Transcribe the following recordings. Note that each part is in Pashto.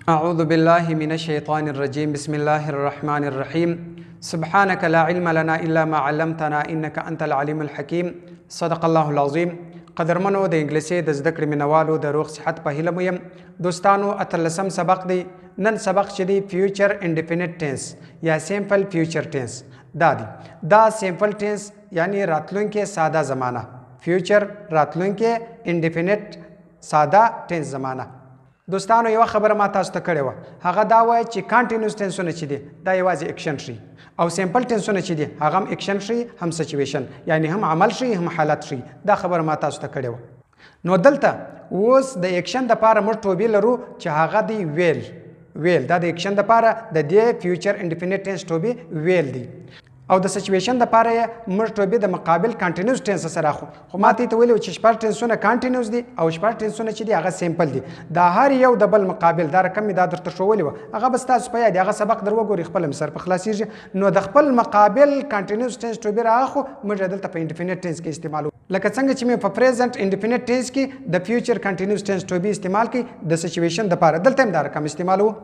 أعوذ بالله من الشيطان الرجيم. بسم الله الرحمن الرحيم. سبحانك لا علم لنا إلا ما علمتنا إنك أنت العليم الحكيم. صدق الله العظيم. قدرمنو د انګلیسي د زده کړې مینوالو د روغ صحت په هیله مو یم. دوستانو، 18 سبق دی. نن سبق چې دی future indefinite tense یا simple future tense دا دی. دا simple tense یعنی راتلونکې ساده زمانه، future راتلونکې، indefinite ساده tense زمانه. دوستانو، یوه خبره ما تاسو ته کړې وه، هغه دا وایي چې continuous tense ونه چې دي دا یوازې اکشن ښیي، او simple tense ونه چې دي هغه هم اکشن ښیي هم situation، یعنی هم عمل ښیي هم حالت ښیي. دا خبره ما تاسو ته کړې وه. نو دلته اوس د اکشن دپاره موږ to be لرو چې هغه دی will. Will دا د اکشن دپاره د دې future indefinite tense to be will دی، او د situation دپاره یې موږ to be د مقابل continuous tense سره اخلو. خو ما ته ویلي چې 6 tense ونه continuous دي او 6 tense ونه چې دي هغه simple دي. دا هر یو د بل مقابل دا رقم مې دا درته ښوولې وه، هغه به ستاسو په یاد هغه سبق در وګورئ، خپل هم سر په خلاصېږي. نو د خپل مقابل continuous tense to be را اخلو، موږ یې دلته په indefinite tense کې استعمالو. لکه څنګه چې مې په present indefinite tense کې د future continuous tense to be استعمال کړي د situation دپاره، دلته هم دا رقم استعمالو.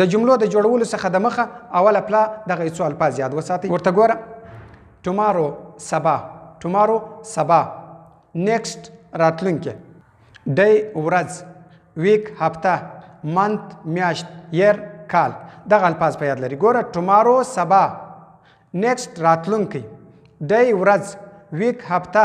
د جملو د جوړولو څخه د مخه اوله پلا دغه څو الفاظ یاد وساتئ. ورته ګوره، tomorrow سبا، tomorrow سبا، next راتلونکې، day ورځ، week هفته، month میاشت، year کال. دغه الفاظ په یاد لري. ګوره، tomorrow سبا، next راتلونکی، day ورځ، week هفته،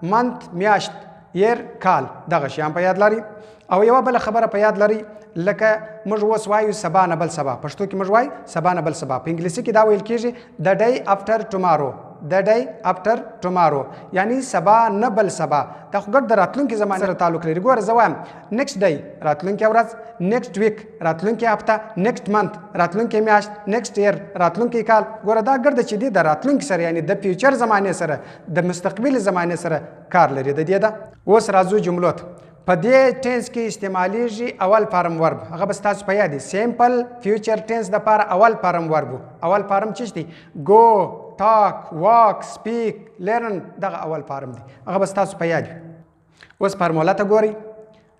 month میاشت، year کال، دغه شیان په یاد لري. او یوه بله خبره په یاد لري، لکه موږ اوس وایو سبا نه بل سبا، پښتو کې موږ وایو سبا نه بل سبا، په انګلیسي کې دا ویل کېږي the day after tomorrow، the day after tomorrow، یعنی سبا نه بل سبا. دا خو ګډ د راتلونکي زمانې سره تعلق لري. ګوره، زه وایم next day راتلونکې ورځ، next week راتلونکې هفته، next month راتلونکې میاشت، next year راتلونکی کال. ګوره، دا ګرده چې دي د راتلونکي سره، یعنی د future زمانې سره، د مستقبل زمانې سره کار لري. د دې ده. اوس راځو جملو ته. په دې tense کې استعمالیږي اول form verb، هغه به ستاسو په یاد دي. simple future tense دپاره اول form verb، اول form څه دی؟ go، talk، walk، speak، learn، دغه اول form دی، هغه به ستاسو په یاد وي. اوس فارموله ته ګورئ.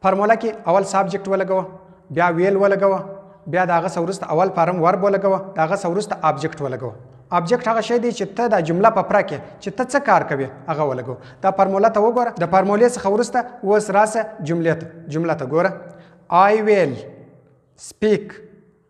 فارموله کې اول subject ولګوه، بیا will ولګوه، بیا د هغه څخه وروسته اول form verb ولګوه، د هغه څخه وروسته object ولګوه. object هغه شی دی چې ته دا جمله په پره کې چې ته څه کار کوې هغه ولګوه. دا فارموله ته وګوره. د فارمولې څخه وروسته اوس راسه جملې ته. جمله ته ګوره، I will speak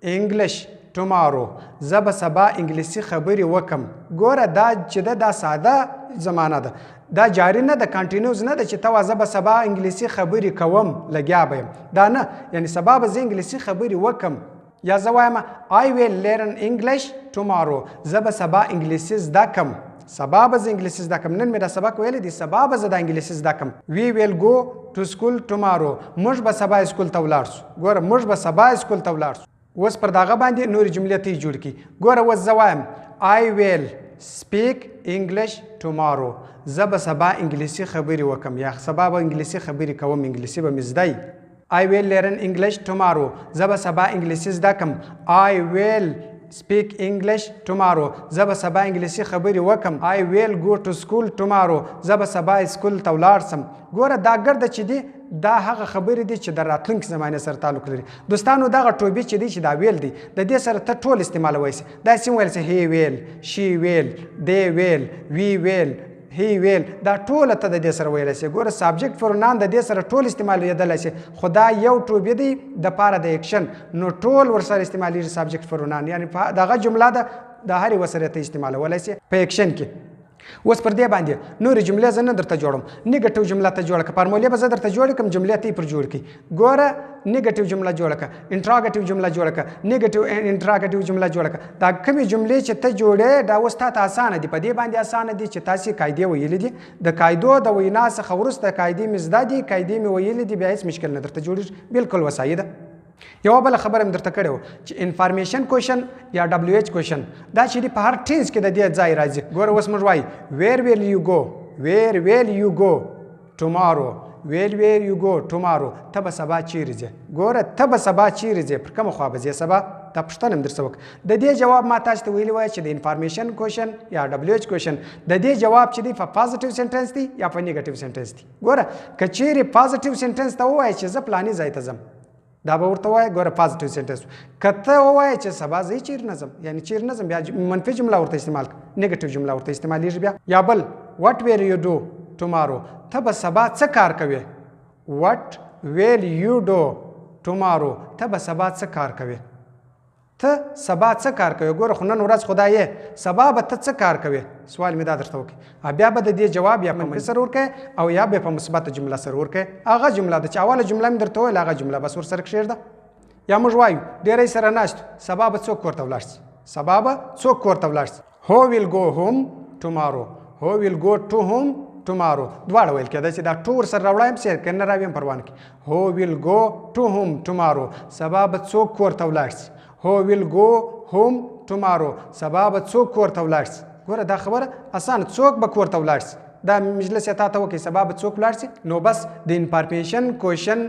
English tomorrow، زه به سبا انګلیسي خبرې وکم. ګوره، دا چې ده دا ساده زمانه ده، دا جاری نه ده، continuous نه ده چې ته وا زه به سبا انګلیسي خبرې کوم لګیا به یم، دا نه، یعنی سبا به زه انګلیسي خبرې وکم. یا زه وایم I will learn English tomorrow، زه به سبا انګلیسي زده کم، سبا به زه انګلیسي زده کم. نن مې دا سبق ویلی دی، سبا به زه دا انګلیسي زده کم. We will go to school tomorrow، موږ به سبا سکول ته ولاړ سو. ګوره، موږ به سبا سکول ته ولاړ سو. اوس پر دغه باندې نورې جملې ته یې جوړ کړي. ګوره، اوس زه وایم I will speak English tomorrow، زه به سبا انګلیسي خبرې وکم، یا سبا به انګلیسي خبرې کوم، انګلیسي به مې زده وي. I will learn English tomorrow، زه به سبا انګلیسي زده کم. I will speak English tomorrow، زه به سبا انګلیسي خبرې وکم. I will go to school tomorrow، زه به سبا سکول ته ولاړ سم. ګوره، دا ګرده چې دي دا هغه خبرې دي چې د راتلونکي زمانې سره تعلق لري. دوستانو، دغه to be چې دی چې دا will دی، د دې سره ته ټول استعمالوی سي. داسې هم ویل سي he will، she will، they will، we will، he will، دا ټوله ته د دې سره ویلی سي. ګوره، subject pronoun د دې سره ټول استعمالېدلی سي، خو دا یو to be دی دپاره د اکشن، نو ټول ورسره استعمالېږي subject pronoun، یعنی دغه جمله ده د هرې وسره ته استعمالولی سي په اکشن کې. اوس پر دې باندې نورې جملې زه نه درته جوړوم، negative جمله ته جوړه کړه. فارمولې به زه درته جوړې کړم، جملې ته یې پر جوړ کړي. ګوره، negative جمله جوړه کړه، interrogative جمله جوړه کړه، negative interrogative جمله جوړه کړه. دا کومې جملې چې ته جوړې دا اوس تا ته اسانه دي، په دې باندې اسانه دي چې تاسې قاعدې ویلې دي. د قاعدو د وینا څخه وروسته قاعدې مې زده دي، قاعدې مې ویلې دي، بیا هېڅ مشکل نه درته جوړېږي، بالکل وسایي ده. یوه بله خبره مې درته کړې وه چې information question یا WH question دا چې دي په هر tense کې د دې ځای راځي. ګوره، اوس موږ وایو where will you go، where will you go tomorrow، where you go tomorrow، ته به سبا چیرې ځې. ګوره، ته به سبا چیرې ځې، پر کومه خوا به ځې سبا؟ دا پوښتنه مې درڅخه وکړه. د دې جواب ما تاسو ته ویلي وای چې د information question یا WH question د دې جواب چې دی په positive sentence دی یا په negative sentence دی. ګوره، که چیرې positive sentence ته ووایې چې زه فلاني ځای ته ځم، دا به ورته وایې. ګوره positive sentence. که ته ووایې چې سبا زه چیرې نه ځم، یعنی چیرې نه ځم، بیا منفي جمله ورته استعمال کړه، negative جمله ورته استعمالیږي بیا. یا بل what will you do tomorrow، ته به سبا څه کار کوې؟ What will you do tomorrow، ته به سبا څه کار کوې؟ ته سبا څه کار کوې؟ ګوره خو نن ورځ خو دا یې، سبا به ته څه کار کوې؟ سوال مې دا درته وکړي. بیا به د دې جواب یا په منفي سره ورکوې او یا به په مثبته جمله سره ورکوې. هغه جمله ده چې اوله جمله مې درته وویله، هغه جمله بس ورسره کښېږده. یا موږ وایو ډېری سره ناست، سبا به څوک کور ته ولاړ شي؟ سبا به څوک کور ته ولاړ شي؟ Who will go home tomorrow، who will go to home tomorrow، دواړه ویل کېدای چې دا to ورسره راوړی هم سي، که نه راوي هم پروا نه کوي. Who will go to home tomorrow، سبا به څوک کور ته ولاړ شي؟ Who will go home tomorrow، سبا به څوک کور ته ولاړ شي؟ ګوره دا خبره اسانه، څوک به کور ته ولاړ شي؟ دا مجلس یې تا ته وکړي، سبا به څوک ولاړ شي؟ نو بس د information question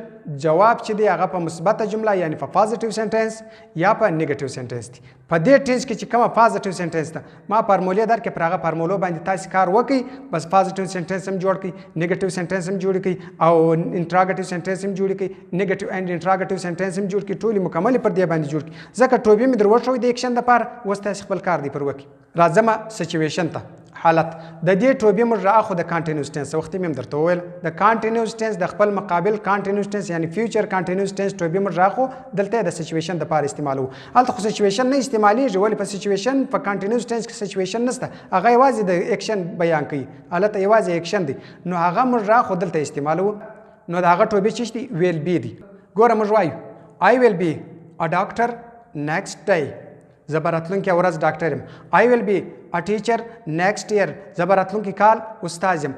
جواب چې دی هغه په مثبته جمله یعنی په positive sentence یا په negative sentence دی. په دې tense کې چې کومه positive sentence ده، ما فارمولې درکړې، پر هغه فارمولو باندې تاسې کار وکړئ، بس positive sentence هم جوړ کړئ، negative sentence هم جوړ کړئ، او interrogative sentence هم جوړ کړئ، negative and interrogative sentence هم جوړ کړئ، ټولې مکملې پر دې باندې جوړ کړئ. ځکه to be مې در وښوی د اکشن دپاره، اوس تاسې خپل کار دی پر وکړئ. راځمه situation ته، حالت د دې to be موږ راخو د continuous tense، وختي مې هم درته وویل د continuous tense د خپل مقابل continuous tense یعنی future continuous tense to be موږ راخو دلته د situation دپاره استعمالوو. هلته خو situation نه استعمالیږي، ولې په situation په continuous tense کې situation نشته، هغه یوازې د اکشن بیان کوي، هلته یوازې اکشن دی، نو هغه موږ راخو دلته استعمالوو. نو د هغه to be څه دی؟ Will be دی. ګوره موږ وایو I will be a doctor next day، زه به راتلونکې ورځ ډاکټر یم. I will be a teacher next year، زه به راتلونکي کال استاد یم.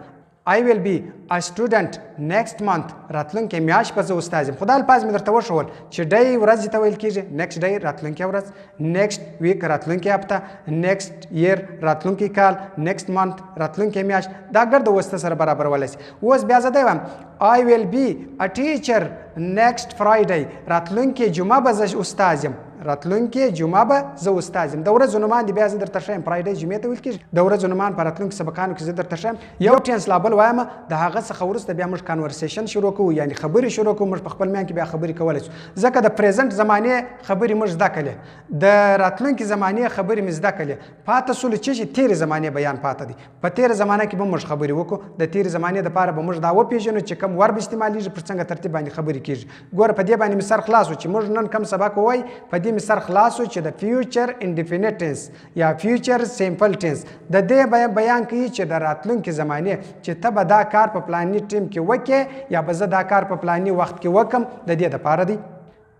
I will be a student next month، راتلونکې میاشت به زه استاد یم. خو دا الفاظ مې درته وښول چې day ورځې ته ویل کېږي، next day راتلونکې ورځ، next week راتلونکې هفته، next year راتلونکی کال، next month راتلونکې میاشت، دا ګرده اوس ته سره برابرولی شي. اوس بیا زه دی وایم I will be a teacher next Friday، راتلونکې جمعه به زه استاد یم، راتلونکې جمعه به زه استاد یم. د ورځو نومان دي بیا زه درته ښیم، Friday جمعې ته ویل کېږي، د ورځو نومان په راتلونکو سبقانو کې زه درته ښیم. یو tense لا بل وایم، د هغه څخه وروسته بیا موږ conversation شروع کوو، یعنی خبرې شروع کوو، موږ په خپل میان کې بیا خبرې کولی شو، ځکه د present زمانې خبرې موږ زده کړې، د راتلونکې زمانې خبرې مې زده کړې، پاته سولو چې شي تېرې زمانې بیان پاته دی. په تېره زمانه کې به موږ خبرې وکړو، د تېرې زمانې دپاره به موږ دا وپېژنو چې کوم verb استعمالیږي، پر څنګه ترتیب باندې خبرې کېږي. ګوره په دې باندې مې سر خلاص و چې موږ نن کوم سبق ووایو، په دې مې سر خلاص و چې د future indefinite tense یا future simple tense د دې بیان کوي چې د راتلونکې زمانې چې ته به دا کار په پلاني ټیم کې وکې یا به زه دا کار په پلاني وخت کې وکم، د دې دپاره دی.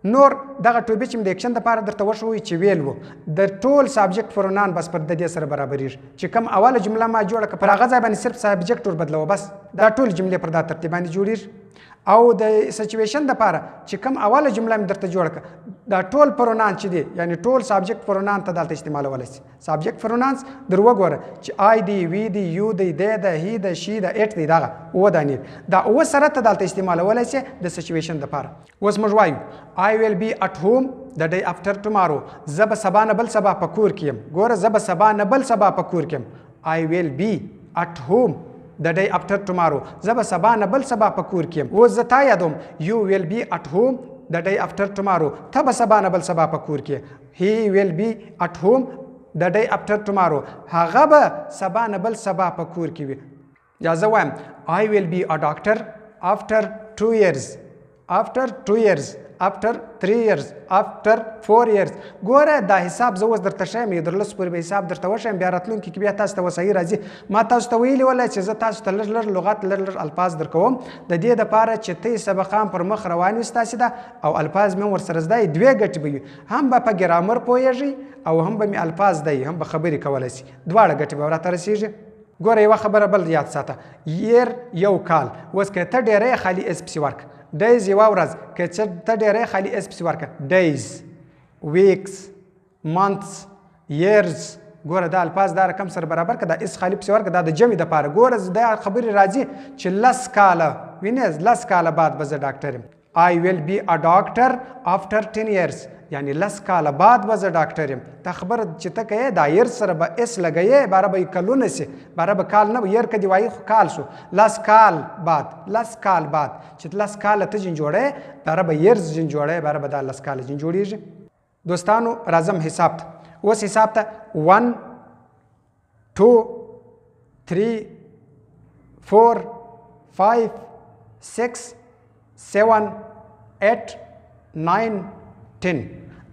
نور دغه to be چې مې د اکشن دپاره درته وښوی چې will و، د ټول subject pronoun بس پر د دې سره برابرېږي، چې کوم اوله جمله ما جوړه کړه پر هغه ځای باندې صرف subject ور بدلوه، بس دا ټول جملې پر دا ترتیب باندې جوړېږي. او د situation دپاره چې کوم اوله جمله مې درته جوړه کړه دا ټول pronoun چې دی یعنی ټول subject pronoun ته دلته استعمالولی شي. Subject pronouns در وګوره چې I دی، we دی، you دی، they ده، he ده، she ده، it دی، دغه اووه دانې دا اووه سره ته دلته استعمالولی شي د situation دپاره. اوس موږ وایو I will be at home the day after tomorrow، زه به سبا نه بل سبا په کور کې یم. ګوره زه به سبا نه بل سبا په کور کې یم. I will be at home the day after tomorrow، زه به سبا نه بل سبا په کور کې یم. اوس زه تا یادوم you will be at home the day after tomorrow، ته به سبا نه بل سبا په کور کې. He will be at home the day after tomorrow، هغه به سبا نه بل سبا په کور کې وي. یا زه وایم I will be a doctor after 2 years، after 2 years، after 3 years، after 4 years. ګوره دا حساب زه اوس درته ښیم، یو در لس پورې به حساب درته وښیم، بیا راتلونکي کې بیا تاسو ته وسایي راځي. ما تاسو ته ویلي وله چې زه تاسو ته لږ لږ لغت لږ لږ الفاظ درکوم د دې دپاره چې ته سبقان پر مخ روان وي ستاسې ده او الفاظ مې هم ورسره زده وي. دوې ګټې به وي، هم به په ګرامر پوهېږئ او هم به مې الفاظ زده وي، هم به خبرې کولی شي، دواړه ګټې به راته رسېږي. ګوره یوه خبره بل یاد ساته، year یو کال، اوس که ته ډېری خالي s پسې ورکړه، days یوه ورځ، که ته ډېری خالي s پسې ورکړه، days، weeks، months، years، ګوره دا الفاظ دا رقم سره برابر که دا s خالي پسې ورکړه، دا د جمع دپاره. ګوره دا خبرې راځي چې لس کاله وینې، لس کاله بعد به زه ډاکټر یم. I will be a doctor after 10 years، یعنی 10 کاله بعد به زه ډاکټر یم. دا خبره چې ته کوې دا years سره به s لګوې، باره به یې کلونه سي، باره به کال نه year که دې وایي خو کال شو، 10 کال بعد، 10 کال بعد چې 10 کاله ته جن جوړې، باره به years جن جوړې، باره به دا 10 کاله جن جوړېږي. دوستانو راځم حساب ته. اوس حساب ته 1 2 3 4 5 6 7 8 9 10،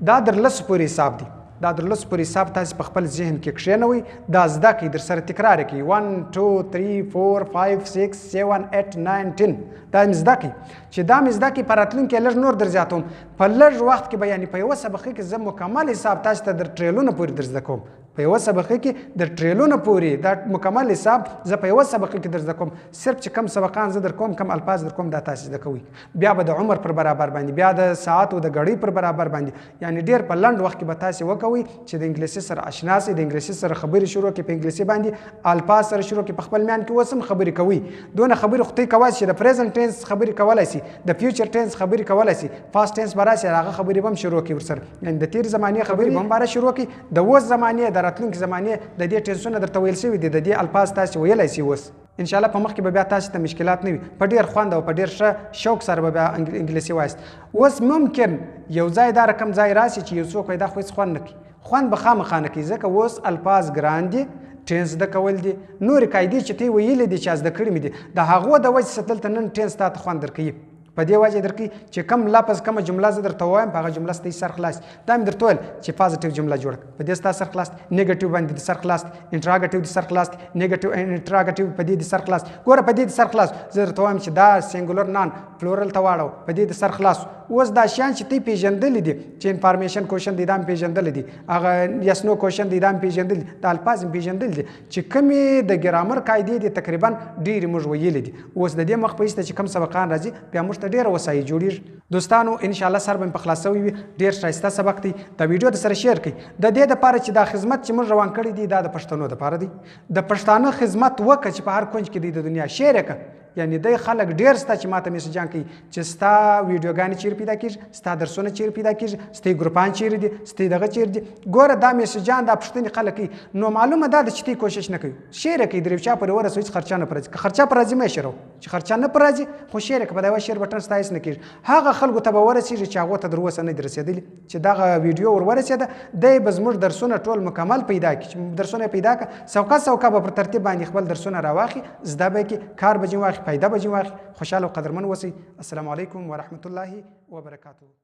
دا در 10 پورې حساب دی. دا در 10 پورې حساب تاسې په خپل ذهن کې کښېنوئ، دا زده کړئ، در سره تکرار یې کړئ. 1 2 3 4 5 6 7 8 9 10، دا مې زده کړئ. چې دا مې زده کړئ په راتلونکي لږ نور در زیاتوم. په لږ وخت کې به یعنې په یوه سبقه کې زه مکمل حساب تاسې ته در ټریلونه پورې در زده کوم. په یوه سبقه کې در ټریلونه پورې دا مکمل حساب زه په یوه سبقه کې در زده کوم. صرف چې کم سبقان زه در کوم، کم الفاظ در کوم، دا تاسې زده کوئ. بیا به د عمر پر برابر باندې، بیا د ساعت او د ګړۍ پر برابر باندې، یعنې ډېر په لنډ وخت کې به تاسې وکوئ چې د انګلیسي سره اشنا سئ، د انګلیسي سره خبرې شروع کړئ، په انګلیسي باندې الفاظ سره شروع کړئ، په خپل میان کې اوس هم خبرې کوئ. دونه خبرې خو ته کوای سي، د present tense خبرې کولای سي، د future tense خبرې کولای سي، past tense به راسي هغه خبرې به هم شروع کړئ ورسره. یعنې د تېرې زمانې خبرې به هم باره شروع کړئ، د اوس زمانې، د راتلونکې زمانې د دې ټینسونه درته ویل شوي دي، د دې الفاظ تاسې ویلی سئ. اوس انشاءالله په مخکې به بیا تاسې ته مشکلات نه وي، په ډېر خوند او په ډېر ښه شوق سره به بیا انګلیسي وایاست. اوس ممکن یو ځای دا رقم ځای راسي چې یو څوک وایي دا خو هېڅ خوند نه کوي، خوند به خامخا نه کوي، ځکه اوس الفاظ ګران دي، tense زده کول دي، نورې قاعدې چې ته یې ویلي دي چې زده کړي مې دي، د هغو د وجې څخه دلته نن tense تا ته خوند درکوي. په دې وجه درکوي چې کم لفظ کومه جمله زه درته وایم په هغه جمله ستا سر خلاص. دا مې درته وویل چې positive جمله جوړه کړه، په دې ستا سر خلاص دی، negative باندې دې سر خلاص دی، interrogative دې سر خلاص دی، negative interrogative په دې دې سر خلاص. ګوره په دې دې سر خلاص، زه درته وایم چې دا singular noun plural ته واړوه، په دې دې سر خلاص. اوس دا شیان چې ته پېژندلي دي چې information question دی دا مې پېژندلي دي، هغه yes no question دی دا مې پېژندلي دي، دا الفاظ مې پېژندلي دي چې کومې د ګرامر قاعدې دي تقریبا ډېرې موږ ویلي دي. اوس د دې مخ په ایسته چې کوم سبقان راځي بیا موږ ته ډېره وسایي جوړېږي. دوستانو انشاءالله سر به مې په خلاص شوی وي. ډېر ښایسته سبق دی، دا ویډیو د سره share کړئ. د دې دپاره چې دا خدمت چې موږ روان کړی دی دا د پښتنو دپاره دی، د پښتانه خدمت وکړه چې په هر کنج کې دی د دنیا share یې کړه. یعنې دی خلک ډېر سته چې ماته میسجان کوي چې ستا ویډیوګانې چیرې پیدا کېږي، ستا درسونه چیرې پیدا کېږي، ستا ګروپان چیرې دي، ستا دغه چیرې دي. ګوره دا میسجان دا پوښتنې خلک کوي، نو معلومه دا ده چې ته کوشش نه کوي. share یې کوي، درې چا پورې ورسوي، هېڅ خرچه نه پر راځي. که خرچه پر راځي مه یې شیروه، چې خرچه نه پر راځي خو share یې کړه، په دا یوه share button ستا هېڅ نه کېږي. هغه خلکو ته به ورسېږي چې هغو ته در اوسه نه دي رسېدلي، چې دغه ویډیو ور ورسېده دی به زموږ درسونه ټول مکمل پیدا کړي. چې درسونه یې پیدا کړه، سوکه سوکه به پر ترتیب باندې خپل درسونه راواخلي، زده به یې کړي، کار به جې واخلي، فایده به جې واخلي. خوشحاله او قدرمن اوسئ. السلام علیکم ورحمة الله وبرکاته.